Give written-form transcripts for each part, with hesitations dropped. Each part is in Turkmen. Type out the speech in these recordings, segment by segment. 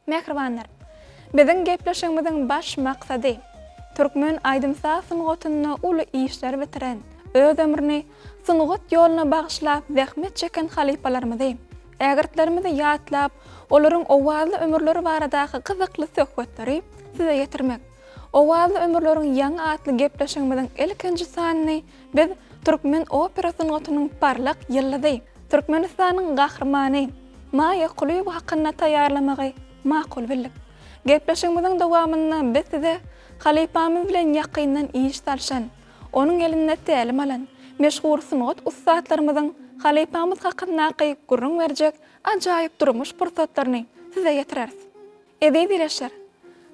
Mähribanlar, biziň gepleşigimiziň baş maksady, türkmen aýdym-saz sungatynda uly işler bitiren, öz ömrüni sungat ýoluna bagyşlap zähmet çeken halypalarymyzy, ägirtlerimizi ýatlap, olaryň owazly ömürleri baradaky gyzykly söhbetleri size ýetirmek. Owazly ömürleriň ýaňy atly gepleşigimiziň ilkinji sanyny biz türkmen opera sungatynyň parlak ýyldyzy, Türkmenistanyň Gahrymany Maýa Kulyýewa hakynda taýýarlamagy makul bildik. Gepleşigimiziň dowamynda biz size halypamyz bilen ýakyndan iş salşan, onuň elinde tälim alan meşhur sungat ussatlarymyzyň halypamyz hakyndaky gürrüň berjek ajaýyp durmuş pursatlaryny size ýetireris. Eziz ildeşler!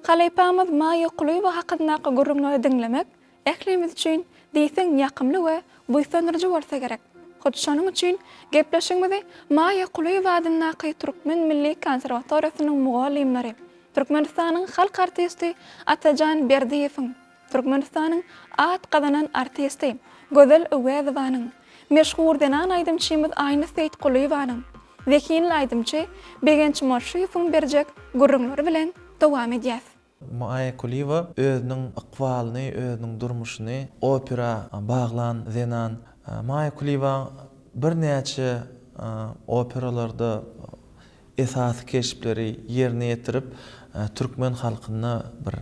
Halypamyz Maýa Kulyýewa hakyndaky gürrüňleri diňlemek ählimiz üçin diýseň ýakymly we buýsandyryjy bolsa gerek. Hut şonuň üçin gepleşigimizi Maýa Kulyýewa adyndaky Türkmen milli konserwatoriýasynyň mugallymlary, Türkmenistanyň halk artisti Atajan Berdiýewiň, Türkmenistanyň at gazanan artisti Gözel Öwezowanyň, meşhur zenan aýdymçymyz Aýna Seýitgulyýewanyň, zehinli aýdymçy Begenç Moşşyýewiň berjek gürrüňleri bilen dowam edýäs. Maýa Kulyýewa özüniň ykbalyny, özüniň durmuşyny opera baglan zenan. Maýa Kulyýewa birnäçe operalarda esasy keşpleri ýerine ýetirip, türkmen halkynda bir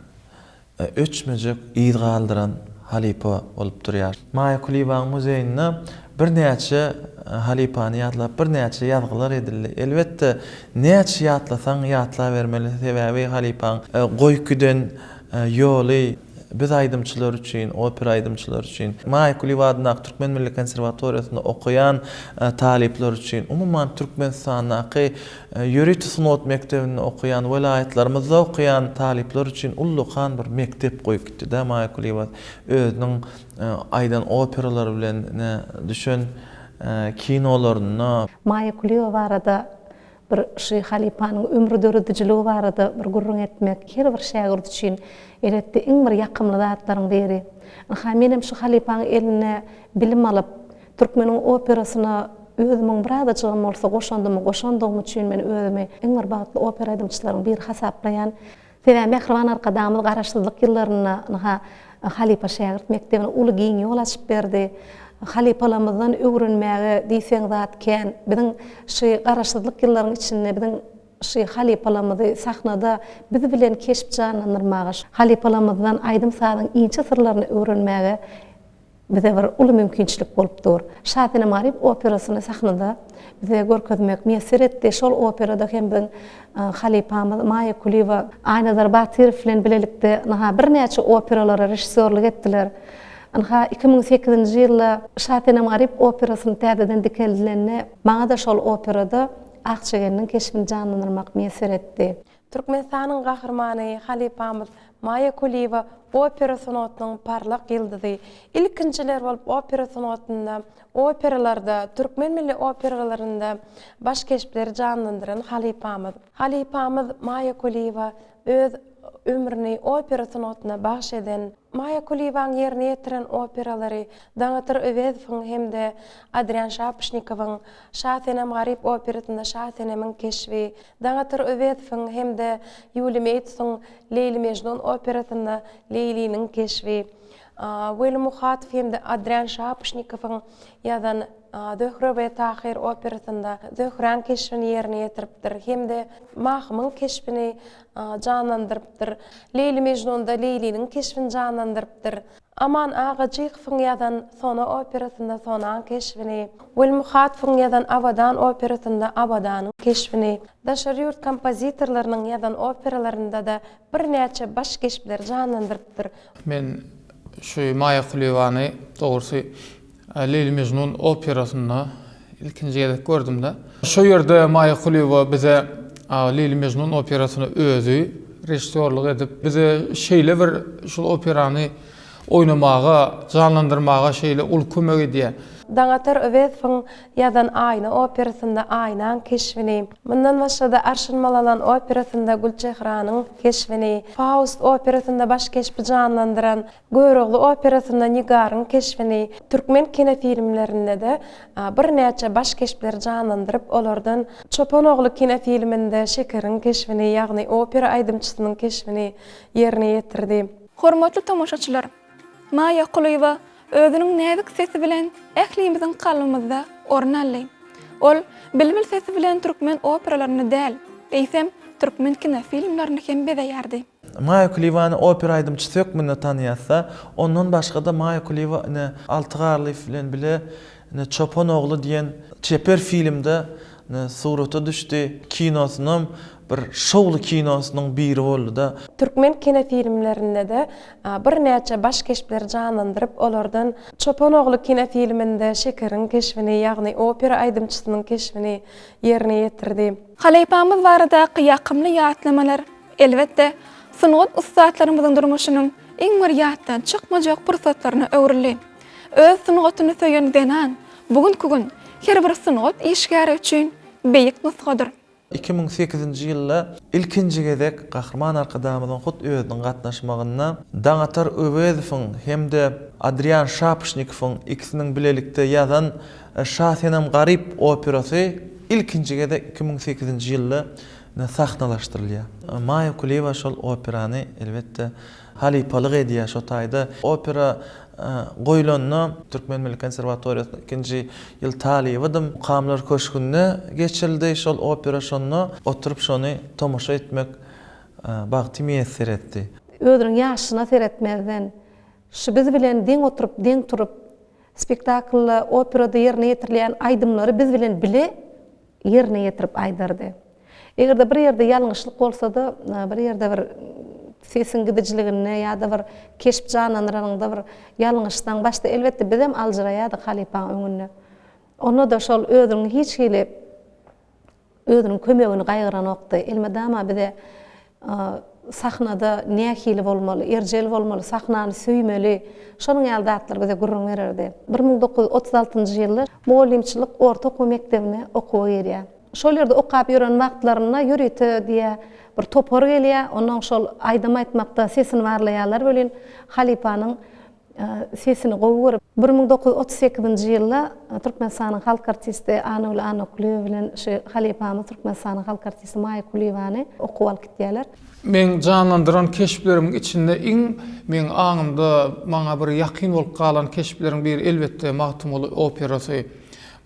öçmejek yz galdyran halypa bolup durýar. Maýa Kulyýewanyň muzeýinde birnäçe halypany ýatlap birnäçe ýazgylar edildi. Elbetde, näçe ýatlasaň ýatlabermeli, sebäbi halypaň goýup giden ýoly biz aýdymçylar üçin, opera aýdymçylary üçin, Maýa Kulyýewa adyndaky Türkmen milli konserwatoriýasynda okaýan talyplar üçin, umuman Türkmenistandaky Ýörite sungat mekdebinde okaýan, welaýatlarymyzda okaýan talyplar üçin ullakan bir mekdep goýup gitdi-dä Maýa Kulyýewa özüniň aýdan operalary bilen ine düşen kinolarynda. Maýa Kulyýewa barada bir şu halypanyň ömri döredijiligi barada bir gürrüň etmek her bir şägirt üçin elbetde iň bir ýakymly zatlaryň biri. Ynha menem şu halypaň elinde bilim alyp, Türkmeniň operasyna özümiň birazajygam bolsa goşandymy goşandygym üçin men özümi iň bir bagtly opera aýdymçylaryň biri hasaplaýan. Sebäbi Mähriban Arkadagymyz Garaşsyzlyk ýyllarynda ynha halypa-şägirt mekdebine uly giň ýol açyp berdi. Halypalarymyzdan öwrenmäge diýseň zat kän. Biziň şu Garaşsyzlyk ýyllaryň içinde biziň şu halypalarymyzy sahnada biz bilen keşp janlandyrmaga, halypalarymyzdan aýdym-sazyň inçe syrlaryny öwrenmäge Bize bir uly mümkinçilik bolup dur. Şasenem Garyp operasyny sahnada bize görkezmek miýesser etdi. Şol operada hem biziň halypamyz Maýa Kulyýewa Aýnazar Batyrow bilen bilelikde ynha birnäçe operalara režissýorlyk etdiler. Ynha 2008-nji ýylda Şasenem Garyp operasyny täzeden dikeldilende maňa-da şol operada Akja gelniň keşbini janlandyrmak miýesser etdi. Türkmenistanyň Gahrymany halypamyz Maýa Kulyýewa opera sungatynyň parlak ýyldyzy. Ilkinjiler bolup opera sungatynda, operalarda, türkmen milli operalarynda baş keşpleri janlandyran halypamyz. Halypamyz Maýa Kulyýewa öz ömrüni opera sungatyna bagyş eden, Maýa Kulyýewanyň ýerine ýetiren operalary Daňatar Öwezowyň hem-de Adrian Şapoşnikowyň Şasenem-Garyp operasynda Şasenemiň keşbi, Daňatar Öwezowyň hem-de Ýuliý Meýtsuň Leýli-Mežnun operasynda Leýliniň keşbi, Weli Muhatow hem-de Adrian Şapoşnikowyň ýazan Zöhre we Tahyr operasynda Zöhräň keşbini ýerine ýetiripdir hem-de Mahymyň keşbini janlandyrypdyr. Leýli-Mežnunda Leýliniň keşbini janlandyrypdyr. Aman Agajykowyň ýazan Sona operasynda Sonaň keşbini, Weli Muhatowyň ýazan Abadan operasynda Abadanyň keşbini, daşary ýurt kompozitorlarynyň ýazan operalarynda-da birnäçe baş keşpleri janlandyrypdyr. Men şu Maýa Kulyýewany dogrusy Leýli-Mejnun operasynda ilkinji gezek gördüm-de. Şo ýerde Maýa Kulyýewa bize Leýli-Mejnun operasyny özi režissýorlyk edip, bize şeýle bir şol operany. oýnamaga, janlandyrmaga şeýle uly kömek edýär. Daňatar Öwezowyň ýazan Aýna operasynda Aýnaň keşbini, mundan başga-da Arşyn Malalan operasynda Gülçehranyň keşbini, Faust operasynda baş keşbi janlandyran Görogly operasynda Nigaryň keşbini, türkmen kinofilmlerinde-de birnäçe baş keşpleri janlandyryp, olardan Çopan ogly kinofilminde Şekeriň keşbini, ýagny opera aýdymçysynyň keşbini ýerine ýetirdi. Hormatly tomaşaçylar! Maýa Kulyýewa özüniň näzik sesi bilen ählimiziň kalbymyzda orun aldy. Ol bilbil sesi bilen türkmen operalaryny däl, eýsem, türkmen kinofilmlerini hem bezeýärdi. Maýa Kulyýewany opera aýdymçysy hökmünde tanaýasda, ondan başga-da Maýa Kulyýewa ine Alty Garlyýew bilen bile ine Çopan ogly diýen çeper filmde ine surata düşdi. Kinosynam bir şowly kinosynyň biri boldy-da. Türkmen kinofilmlerinde-de birnäçe baş keşpleri janlandyryp, olardan Çopan ogly kinofilminde Şekeriň keşbini, ýagny opera aýdymçysynyň keşbini ýerine ýetirdi. Halypamyz baradaky ýakymly ýatlamalar Elbetde, sungat ussatlarymyzyň durmuşynyň iň bir ýatdan çykmajak pursatlaryna öwrüldi. Öz sungatyny söýen zenan bu günki gün her bir sungat işgäri üçin beýik nusgadyr. 2008-nji ýylda ilkinji gezek Gahryman Arkadagymyzyň hut özüniň gatnaşmagynda Daňatar Öwezowyň hem-de Adrian Şapşnikowyň ikisiniň bilelikde ýazan Şasenem-Garyp operasy ilkinji gezek 2008-nji ýylda sahnalaşdyrylýar. Maýa Kulyýewa şol operany, elbetde, halypalyk edýär şo taýda. Opera goýlanda Türkmen milli konserwatoriýasynyň ikinji ýyl talybydym. Mukamlar köşgünde geçirildi şol opera şonda oturyp şony tomaşa etmek bagty miýesser etdi. Özüniň ýaşyna seretmezden, şu biz bilen deň oturyp, deň turup, spektaklda, operada ýerine ýetirilýän aýdymlary biz bilen bile ýerine ýetirip aýdardy. Eger-de bir ýerde ýalňyşlyk bolsa-da, bir ýerde bir sesiň gidijiliginde ýa-da bir keşp janlandyranyňda bir ýalňyşsaň, başda elbetde bizem aljyraýardyk halypaň öňünde. Onda-da şol özüniň hiç hili özüniň kömegini gaýgyranokdy. Elmydama bize sahnada nähili bolmaly, erjel bolmaly, sahnany söýmeli, şonuň ýaly zatlary bize gürrüň bererdi. 1936-njy ýylda mugallymçylyk orta okuw mekdebine okuwa girýär. Şol ýerde okap ýören wagtlarynda ýörite diýýär, bir topar gelýär, onnoň şol aýdym aýtmakda sesini barlaýarlar welin, halypanyň sesini gowy görüp, 1938-nji ýylda Türkmenistanyň halk artisti Annaguly Annakulyýewa bilen şu halypamyz Türkmenistanyň halk artisti Maýa Kulyýewany okuwa alyp gitýärler. Meň janlandyran keşplerimiň içinde iň meň aňymda maňa bir ýakyn bolup galan keşpleriň biri elbetde Magtymguly operasy.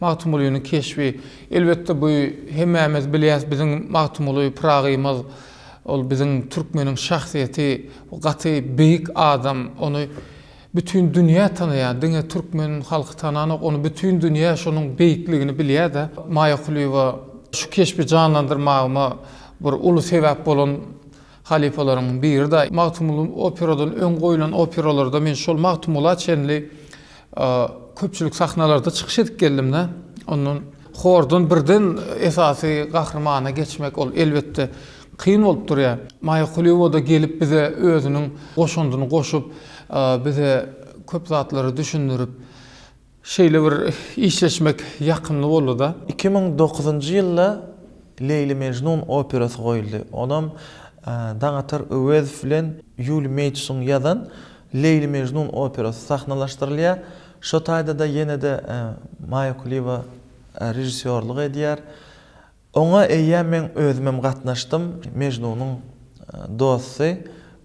Magtymgulynyň keşbi. Elbetde bu hemmämiz bilýäs biziň Magtymguly Pyragymyz ol biziň türkmeniň şahsyýeti gaty beýik adam ony bütin dünýä tanaýar diňe türkmen halky tananok ony bütin dünýä şonuň beýikligini bilýärde. Maýa Kulyýewa şu keşbi janlandyrmagyma bir uly sebäp bolan halypalaryň biri-de. Magtymguly operadan öň goýlan operalarda men şol Magtymgula çenli köpçülik sahnalarda çykyş edip geldim-de. Ondan hordan birden esasy gahrymana geçmek ol elbetde kyn bolup durýar. Maýa Kulyýewa-da gelip bize özüniň goşandyny goşup, bize köp zatlary düşündirip, Şeýle bir işleşmek ýakymly boldy-da. 2009-njy ýylda Leýli-Mejnun operasy goýuldy. Onam Daňatar Öwezow bilen Ýuliý Meýtusyň ýazan Leýli-Mejnun operasy sahnalaşdyrylýar. Şo taýda-da ýene-de Maýa Kulyýewa režissýorlyk edýär. Oňa eýýäm meň özümem gatnaşdym, Mejnunyň dosty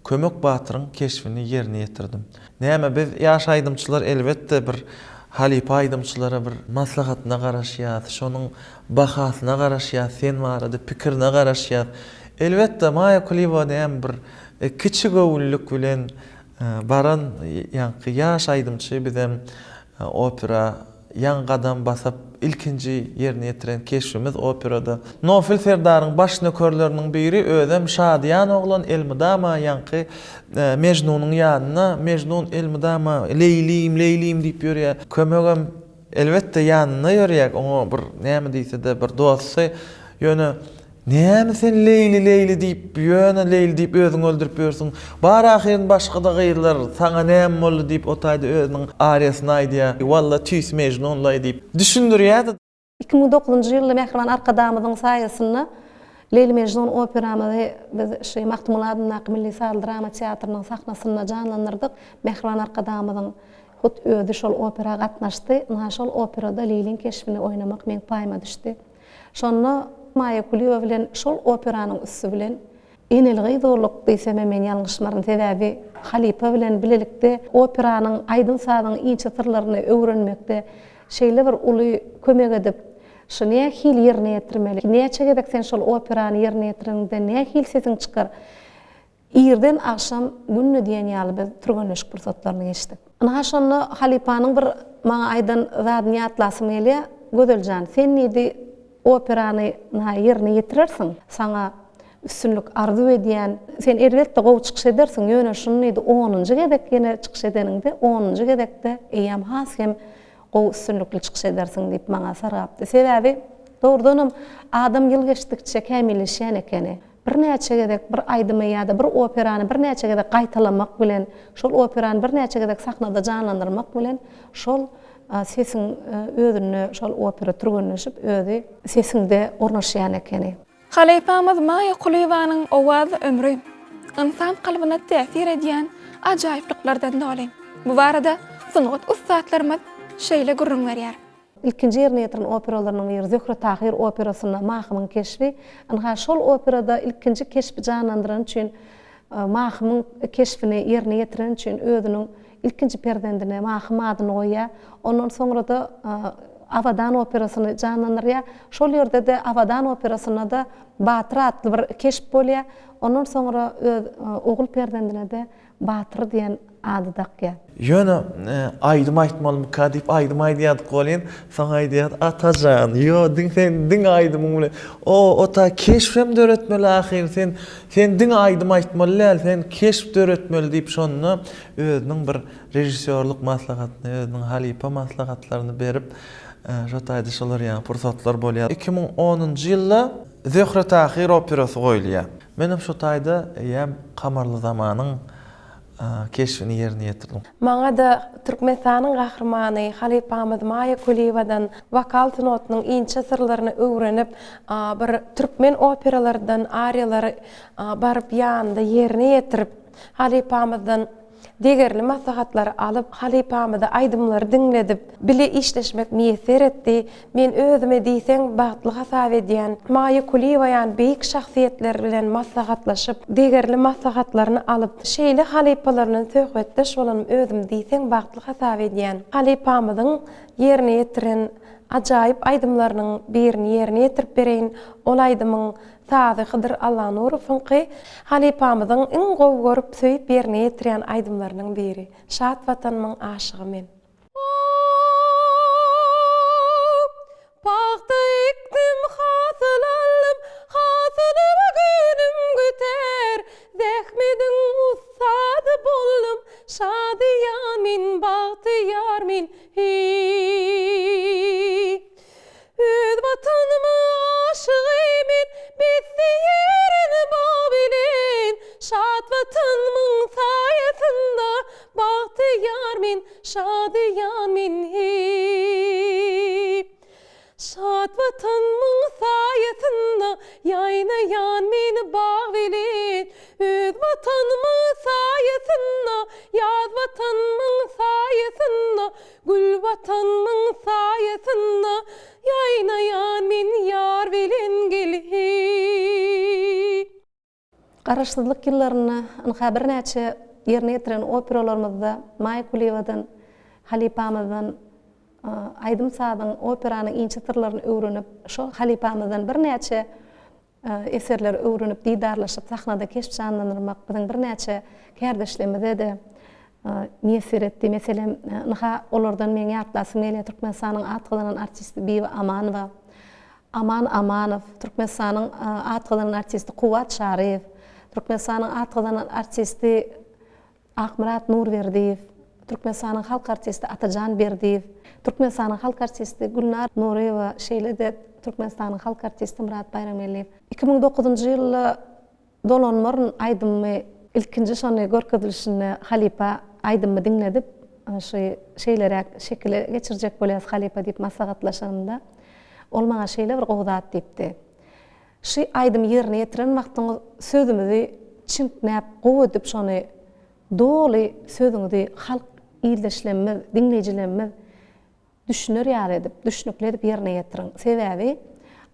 Kömek batyryň keşbini ýerine ýetirdim. Näme, biz ýaş aýdymçylar elbetde bir halypa aýdymçylara bir maslahatyna garaşýas, şonuň bahasyna garaşýas, sen barada pikirine garaşýas. Elbetde, Maýa Kulyýewa näme bir kiçi göwünlik bilen baran ýaňky ýaş aýdymçy bizem opera Ýaňy gadam basyp, ilkinji ýerine ýetiren keşbimiz operada. Nofil serdaryň baş nökerleriniň biri, özem şadyýan oglan, elmydama ýaňky Mejnunyň ýanynda. Mejnun elmydama Leýlim, Leýlim diýip ýörýär. Kömegem, elbetde, ýanynda ýörýär, oňa bir näme diýse-de bir dosty. Ýöne. Näme sen Leýli Leýli diýip ýöne Leýli diýip özüňi öldürip ýörsüň. Bar ahyryn başgada gyzlar, saňa näme boldy diýip o taýda özüniň ariýasyny aýdýar. Walla tüýs Mejnunlaý diýip düşündirýär-de. 2009-njy ýylda Mähriban Arkadagymyzyň saýasynda Leýli Mejnun operamyzy biz şu Magtymguly adyndaky Milli sazly drama teatrynyň sahnasynda janlandyrdyk. Mähriban Arkadagymyzyň hut özi şol opera gatnaşdy. Ynha şol operada Leýliň keşbini oýnamak meň paýyma düşdi. Şonda Maýa Kulyýewa bilen şol operanyň üsti bilen eneli-gyz bolduk diýsemem men ýalňyşmaryn. Sebäbi halypa bilen bilelikde operanyň, aýdym-sazyň inçe syrlaryny öwrenmekde şeýle bir uly kömek edip, şu nähili ýerine ýetirmeli, näçe gezek sen şol operany ýerine ýetireniňde nähili sesiň çykar, Irden agşam günde diýen ýaly biz türgenleşik pursatlaryny geçdik. Ynha şonda halypanyň bir maňa aýdan zadyny ýatlasym gelýär, Gözel jan, sen diýdi, operany ynha ýerine ýetirersiň, saňa üstünlik arzuw edýän, sen elbetde gowy çykyş edersiň, ýöne şuny diýdi, onunjy gezek ýene çykyş edeniňde, onunjy gezekde eýýäm has hem gowy üstünlikli çykyş edersiň diýip maňa sargapdy. Sebäbi, dogrudanam, adam ýyl geçdikçe kämilleşýän ekeni. Birnäçe gezek bir aýdymy ýa-da bir operany birnäçe gezek gaýtalamak bilen, şol operany birnäçe gezek sahnada janlandyrmak bilen şol sesiň özünde şol opera türgenleşip özi sesiňde ornaşýan ekeni. Halypamyz Maýa Kulyýewanyň owazly ömri ynsan kalbyna täsir edýän ajaýyplyklardan doly. Bu barada sungat ussatlarymyz şeýle gürrüň berýär. Ilkinji ýerine ýetiren operalarynyň biri Zöhre-Tahyr operasynda Mahymyň keşbi. Ynha, şol operada ilkinji keşbi janlandyrany üçin, Mahymyň keşbini ýerine ýetireni üçin özüniň ilkinji perzendine Mahym adyny goýýar. Ondan soňra-da Abadan operasyny janlandyrýar. Şol ýerde-de Abadan operasynda-da Batyr atly bir keşp bolýar. Ondan soňra öz ogul perzendine-de Batyr diýen ady dakýar. Ýöne aýdym aýtmalymyka diýip aýdym aýdýardyk welin, soň aýdýardy, Atajan, ýo, diň sen diňe aýdymyň bilen, o, o ta keşp hem döretmeli ahyryn, sen, sen diňe aýdym aýtmaly däl, sen keşp döretmeli diýip şonda özüniň bir režissýorlyk maslahatyny, özüniň halypa maslahatlaryny berip, şo taýda şolar ýaly pursatlar bolýar. 2010-njy ýylda Zöhre-Tahyr operasy goýulýar. Menem şo taýda eýýäm Kamarly Zamanyň keşbini ýerine ýetirdim. Maňa-da Türkmenistanyň Gahrymany, halypamyz Maýa Kulyýewadan wokal sungatynyň inçe syrlaryny öwrenip, bir türkmen operalaryndan ariýalary baryp ýanynda ýerine ýetirip, halypamyzdan Degerli maslahatlary alyp, halypamyza aýdymlary diňledip, bile işleşmek miýesser etdi. Men özümi diýseň bagtly hasap edýän. Maýa Kulyýewa ýaly beýik şahsyýetler bilen maslahatlaşyp, degerli maslahatlaryny alyp, şeýle halypalar bilen söhbetdeş bolanym özümi diýseň bagtly hasap edýän. Halypamyzyň ýerine ýetiren ajaýyp aýdymlarynyň birini ýerine ýetirip bereýin. Ol aýdymyň Sazy Hydyr Allanurowyňky halypamyzyň iň gowy görüp söýüp ýerine ýetirýän aýdymlarynyň biri. Şat Watanymyň aşygy men. Pagta ekdim hasyl aldym hasylyma göwnüm götär Zähmediň ussady boldum şadyýan men bagtyýar men heý. Öz Watanyma aşygy men, Besleýärin bag bilen. Şat Watanymyň saýasynda, Bagtyýar men, şadyýan men, heý. Şat Watanymyň saýasynda, Ýaýnaýan men bag bilen. Öz Watanymyň saýasynda, Ýaz Watanymyň saýasynda, Gül Watanmyň saýasynda ýaýnaýan men ýar bilen gel heý. Garaşsyzlyk ýyllarynda ynha birnäçe ýerine ýetiren operalarymyzda Maýa Kulyýewadan, halypamyzdan aýdym-sazyň, operanyň inçe syrlaryny öwrenip, şol halypamyzdan birnäçe eserleri öwrenip, didarlaşyp, sahnada keşp janlandyrmak biziň birnäçe kärdeşlerimize-de miýesser etdi. Meselem, ynha, olardan meň ýatlasym gelýär, Türkmenistanyň at gazanan artisti Bibi Amanowa, Aman Amanow, Türkmenistanyň at gazanan artisti Kuwwat Çaryýew, Türkmenistanyň at gazanan artisti Akmyrat Nurberdiýew, Türkmenistanyň halk artisti Atajan Berdiýew. Türkmenistanyň halk artisti Gülnar Nuryýewa, şeýle-de Türkmenistanyň halk artisti Myrat Baýramgeldiýew. 2009-njy ýylda Dolanmaryn aýdymymy ilkinji şony görkezilişinde halypa aýdymymy diňledip, şu şeýleräk şekile geçirjek bolýas halypa diýip maslahatlaşanymda, ol maňa şeýle bir gowy zat diýipdi. Şu aýdymy ýerine ýetiren wagtyňyz sözümizi çiňknäp gowy edip şony doly sözüňizi halk ildeşlemmiz, diňleýjilemmiz düşüner ýaly edip, düşnükli edip ýerine ýetiriň. Sebäbi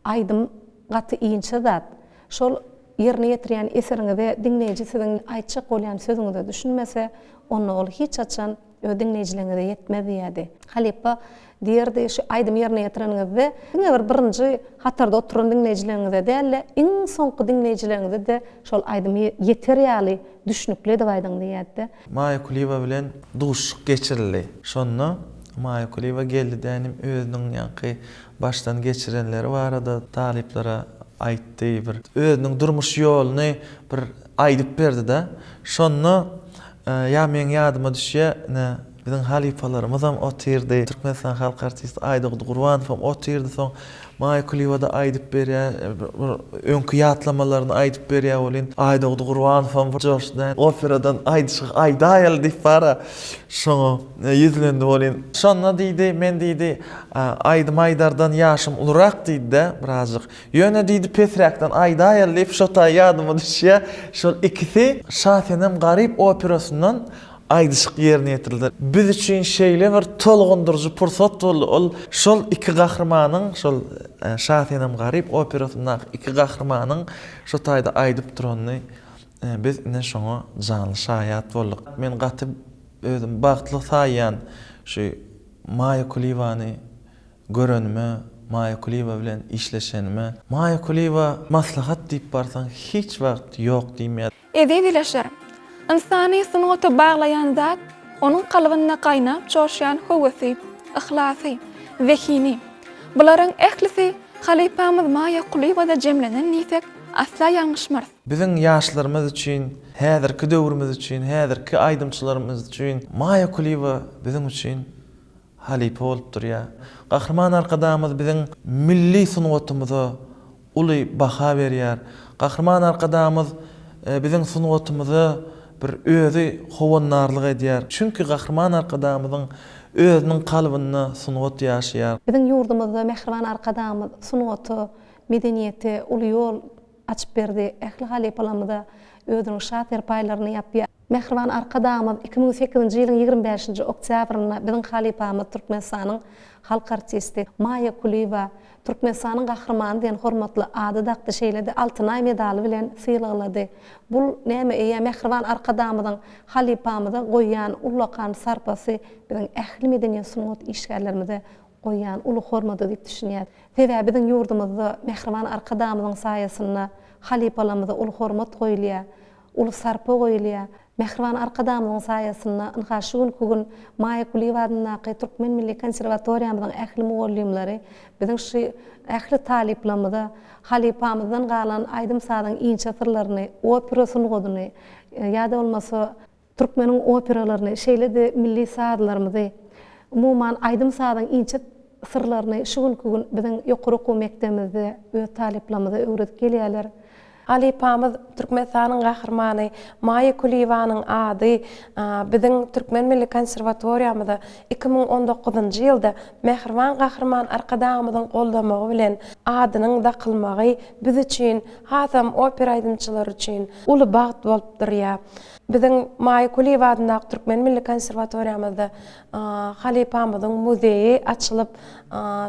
aýdym gaty inçe zat. Şol ýerine ýetirýän eseriňize diňleýji siziň aýtjak bolýan sözüňize düşünmese, onda ol hiç haçan öz diňleýjileriňize ýetmez diýerdi. Halypa diýerdi, şu aýdymy ýerine ýetireniňizde diňe bir birinji hatarda oturan diňleýjileriňize däl-de, iň soňky diňleýjileriňize-de şol aýdymy ýeter ýaly düşnükli edip aýdyň diýerdi. Maýa Kulyýewa bilen duşuşyk geçirildi. Şonda Maýa Kulyýewa geldi dänim özüniň ýaňky başdan geçirenleri barada talyplara aýtdy, bir özüniň durmuş ýoluny bir aýdyp berdi-de. Şonda ýa meň ýadyma düşýär, ine, biziň halypalarymyzam otyrdy, Türkmenistanyň halk artisti Aýdogdy Gurbanowam otyrdy, soň Maýa Kulyýewa-da aýdyp berýär, bir öňki ýatlamalaryny aýdyp berýär welin, Aýdogdy Gurbanowam bir joşdy, operadan aýdyşyk aýdaýaly diýip bara, şoňa ýüzlendi welin. Şonda diýdi, men diýdi, aýdym aýdardan ýaşym ulurak diýdi-de, birazjyk. Ýöne diýdi, pesräkden aýdaýaly diýip, şo taý ýadyma düşýär, şol ikisi Şasenem Garyp operasyndan Aýdyşyk ýerine ýetirildi. Biz üçin şeýle bir tolgundyryjy pursat boldy ol. Şol iki gahrymanyň, şol Şasenem Garyp operasyndaky iki gahrymanyň şo taýda aýdyp duranyny biz ine şoňa janly şaýat bolduk. Men gaty özümi bagtly saýýan şu Maýa Kulyýewany görenime, Maýa Kulyýewa bilen işleşenime. Maýa Kulyýewa maslahat diýip barsaň hiç wagt ýok diýmeýär. Eziz ildeşler! Ynsany sungata baglaýan zat onuň kalbynda gaýnap joşýan höwesi, yhlasy, zehini. Bularyň ählisi halypamyz Maýa Kulyýewada jemlenen diýsek, asla ýalňyşmarys. Biziň ýaşlarymyz üçin, häzirki döwrümiz üçin, häzirki aýdymçylarymyz üçin Maýa Kulyýewa biziň üçin halypa bolup durýar. Gahryman Arkadagymyz biziň milli sungatymyza uly baha berýär. Gahryman Arkadagymyz biziň sungatymyza bir özi howandarlyk edýär. Çünki Gahryman Arkadagymyzyň özüniň kalbynda sungat ýaşaýar. Biziň ýurdumyzda mähriban Arkadagymyz sungata, medeniýete uly ýol açyp berdi. Ähli halypalarymyza özüniň şa serpaýlaryny ýapýar. Mähriban Arkadagymyz 2008-nji ýylyň 25-nji oktýabrynda biziň halypamyz Türkmenistanyň halk artisti Maýa Kulyýewa Türkmenistanyň Gahrymany diýen hormatly ady dakdy, şeýle-de Altyn Aý medaly bilen sylaglady. Bul näme eýýäm mähriban Arkadagymyzyň halypamyza goýýan ullakan sarpasy biziň ähli medeniýet-sungat işgärlerimize goýýan uly hormaty diýip düşünýäs. Sebäbi biziň ýurdumyzda mähriban Arkadagymyzyň saýasynda halypalarymyza uly hormat goýulýar, uly sarpa goýulýar. Mähriban Arkadagymyzyň saýasynda ynha şu günki gün Maýa Kulyýewa adyndaky Türkmen milli konserwatoriýamyzyň ähli mugallymlary biziň şu ähli talyplarymyza halypamyzdan galan aýdym-sazyň inçe syrlaryny, opera sungatyny ýa-da bolmasa Türkmeniň operalaryny, şeýle-de milli sazlarymyzy, umuman, aýdym-sazyň inçe syrlaryny şu günki gün biziň ýokary okuw mekdebimizde öz talyplarymyza öwredip gelýärler. Halypamyz Türkmenistanyň Gahrymany Maýa Kulyýewanyň ady biziň Türkmen milli konserwatoriýamyza 2019-njy ýylda mähriban Gahryman Arkadagymyzyň goldamagy bilen adynyň dakylmagy biz üçin, hasam opera aýdymçylary üçin uly bagt bolup durýar. Biziň Maýa Kulyýewa adyndaky Türkmen milli konserwatoriýamyzda halypamyzyň muzeýi açylyp,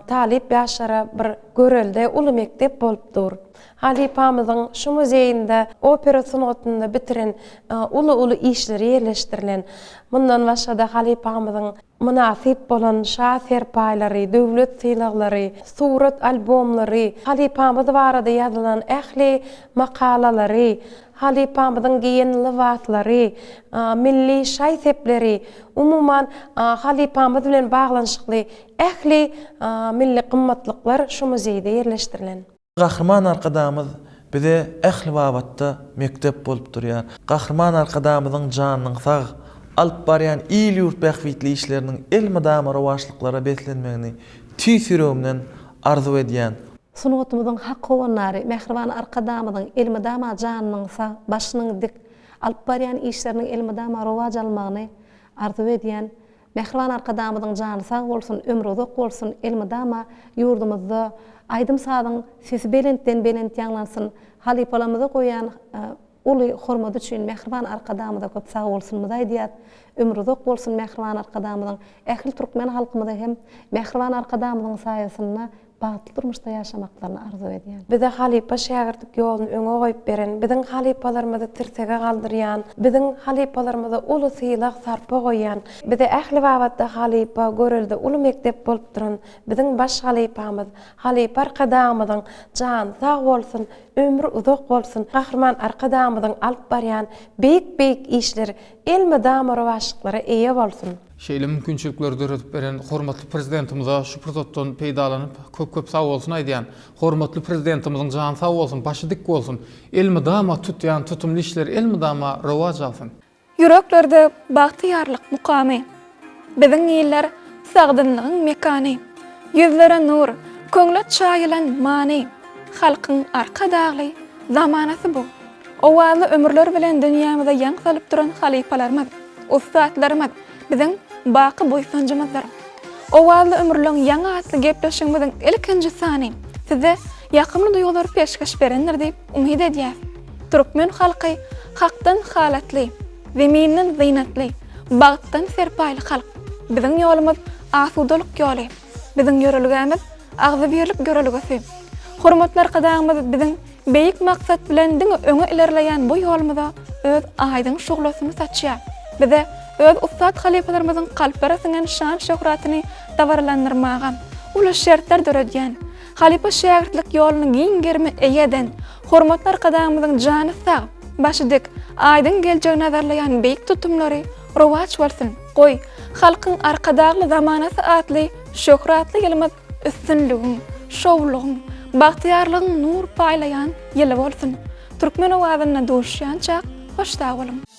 talyp ýaşlara bir görelde, uly mekdep bolup dur. Halypamyzyň şu muzeýinde opera sungatynda bitiren uly-uly işleri ýerleşdirilen. Mundan başga-da halypamyzyň mynasyp bolan şa serpaýlary, döwlet sylaglary, surat albomlary, halypamyz barada ýazylan ähli makalalary, halypamyzyň geýen lybaslary, milli şaý-sepleri, umuman, halypamyz bilen baglanyşykly ähli milli gymmatlyklar şu muzeýde ýerleşdirilen. Gahryman Arkadagymyz bize ähli babatda mekdep bolup durýar. Gahryman Arkadagymyzyň janynyň sag, Alyp barýan il-ýurt bähbitli işleriniň elmydama rowaçlyklara beslenmegini tüýs ýüregimden arzuw edýän. Sungatymyzyň hak howandary mähriban Arkadagymyzyň elmydama janynyň sag, başynyň dik, alyp barýan işleriniň elmydama rowaç almagyny arzuw edýän. Mähriban Arkadagymyzyň jany sag bolsun, ömri uzak bolsun, elmydama ýurdumyzda aýdym-sazyň sesi belentden-belent ýaňlansyn, halypalarymyza goýýan Uly hormat üçin mähriban Arkadagymyza köp sagbolsunymyzy aýdýas. Ömri uzak bolsun mähriban Arkadagymyzyň. Ähli türkmen halkymyza hem mähriban Arkadagymyzyň saýasynda bagtly durmuşda ýaşamaklaryny arzuw edýän. Bize halypa şägirtlik ýoluny öňe goýup beren, biziň halypalarymyzy tirsege galdyrýan, biziň halypalarymyza uly sylag sarpa goýýan, bize ähli babatda halypa, görelde uly mekdep bolup duran biziň baş halypamyz, halypa Arkadagymyzyň jany sag bolsun, Ömri uzak bolsun Gahryman Arkadagymyzyň alyp barýan beýik-beýik işleri elmydama rowaçlyklara eýe bolsun! Şeýle mümkinçilikleri döredip beren hormatly Prezidentimize şu pursatdan peýdalanyp köp-köp sagbolsun aýdýan. Hormatly Prezidentimiziň jany sag bolsun, başy dik bolsun! Elmydama tutýan tutumly işleri elmydama rowaç alsyn! Ýüreklerde bagtyýarlyk mukamy. Biziň iller sagdynlygyň mekany. Ýüzlere nur, köňle çaýylan many. Halkyň Arkadagly zamanasy bu. Owazly ömürler bilen dünýämize ýaň salyp duran halypalarymyz, ussatlarymyz biziň baky buýsanjymyzdyr. Owazly ömürleň ýaňy atly gepleşigimiziň ilkinji sany size ýakymly duýgulary peşgeş berendir diýip umyt edýäs. Türkmen halky Hakdan halatly, Zeminden zynatly, Bagtdan serpaýly halk. Biziň ýolumyz asudalyk ýoly. Biziň ýörelgämiz agzybirlik ýörelgesi. Hormatly Arkadagymyz biziň beýik maksat bilen diňe öňe ilerleýän bu ýolumyza öz aýdyň şuglasyny saçýar. Bize öz ussat halypalarymyzyň kalplara siňen şan-şöhratyny dabaralandyrmaga uly şertler döredýän, halypa-şägirtlik ýoluny giň gerime eýe eden Hormatly Arkadagymyzyň jany sag, başy dik, aýdyň geljegi nazarlaýan beýik tutumlary rowaç bolsun! Goý, Halkyň Arkadagly zamanasy atly şöhratly ýylymyz üstünligiň, şowlugyň, bagtyýarlygyň nur paýlaýan ýyly bolsun! Türkmen owazynda duşýançak, hoş sag boluň!